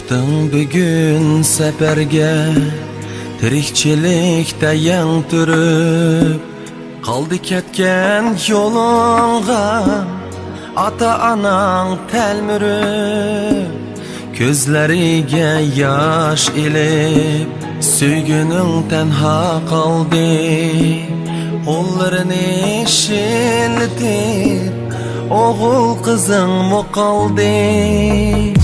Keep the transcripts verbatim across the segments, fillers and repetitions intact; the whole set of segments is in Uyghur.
چىقتىڭ بۈگۈن سەپەرگە، تىرىكچىلىكتە يەڭ تۈرۈپ، قالدى كەتكەن يولۇڭغا ئاتا-ئاناڭ تەلمۈرۈپ، كۆزلىرىگە ياش ئېلىپ، سۆيگۈنۈڭ تەنھا قالدى. قوللىرىنى شىللىتىپ، ئوغۇل قىزىڭمۇ قالدى.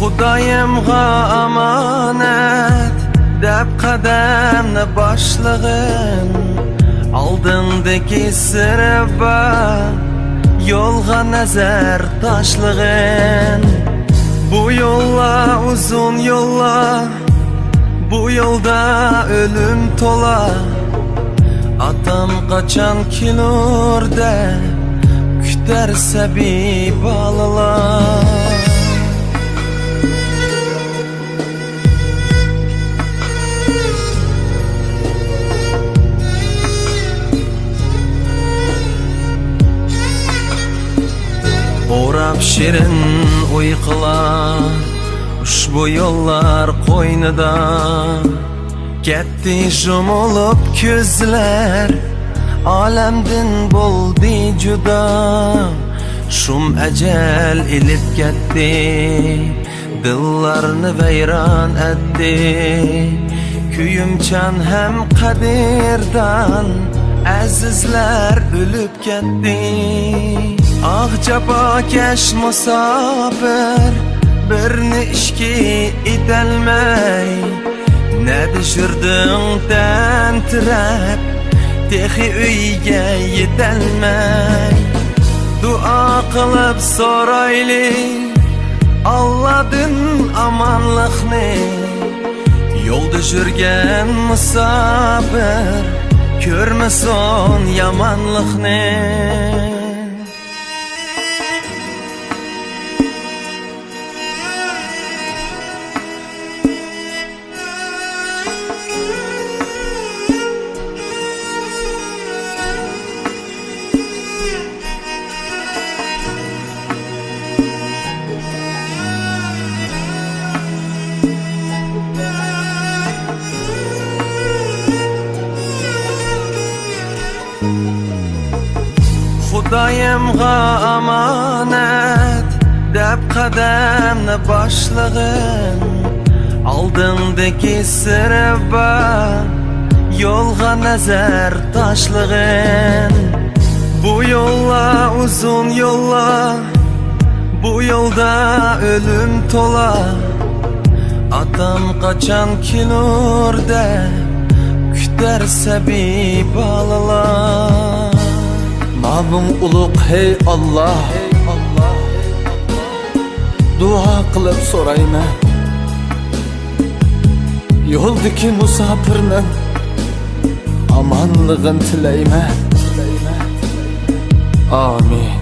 خۇدايىمغا ئامانەت دەپ قەدەمنى باشلىغىن، ئالدىڭدىكى سىربا يولغا نەزەر تاشلىغىن. بۇ يوللار ئۇزۇن يوللار، بۇ يولدا ئۆلۈم تولا. ئاتام قاچان كېلۇر دەپ كۈتەر سەبىي بالىلار. ئوراپ شېرىن ئۇيقۇلار ئۇشبۇ يوللار قوينىدا. كەتتى يۇمۇلۇپ كۆزلەر، ئالەمدىن بولدى جۇدا. شۇم ئەجەل ئېلىپ كەتتى، دىللارنى ۋەيران ئەتتى. كۆيۈمچان ھەم قەدىردان ئەزىزلەر ئۆلۈپ كەتتى. ئاھ، جاپاكەش مۇساپىر، بىرنى ئىككى ئېتەلمەي، نەدە يۈردۈڭ تەنتىرەپ، تېخى ئۆيگە يېتەلمەي. دۇئا قىلىپ سورايلى ئاللادىن ئامانلىقنى. يولدا يۈرگەن مۇساپىر كۆرمىسۇن يامانلىقنى. خۇدايىمغا ئامانەت دەپ قەدەمنى باشلىغىن، ئالدىڭدىكى سىربا يولغا نەزەر تاشلىغىن. بۇ يوللار ئۇزۇن يوللار، بۇ يولدا ئۆلۈم تولا. ئاتام قاچان كېلۇر دەپ كۈتەر سەبىي بالىلار. نامىڭ ئۇلۇغ ھەي ئاللا، دۇئا قىلىپ سورايمەن، يولدىكى مۇساپىرنىڭ ئامانلىقىنى تىلەيمەن. ئامىن.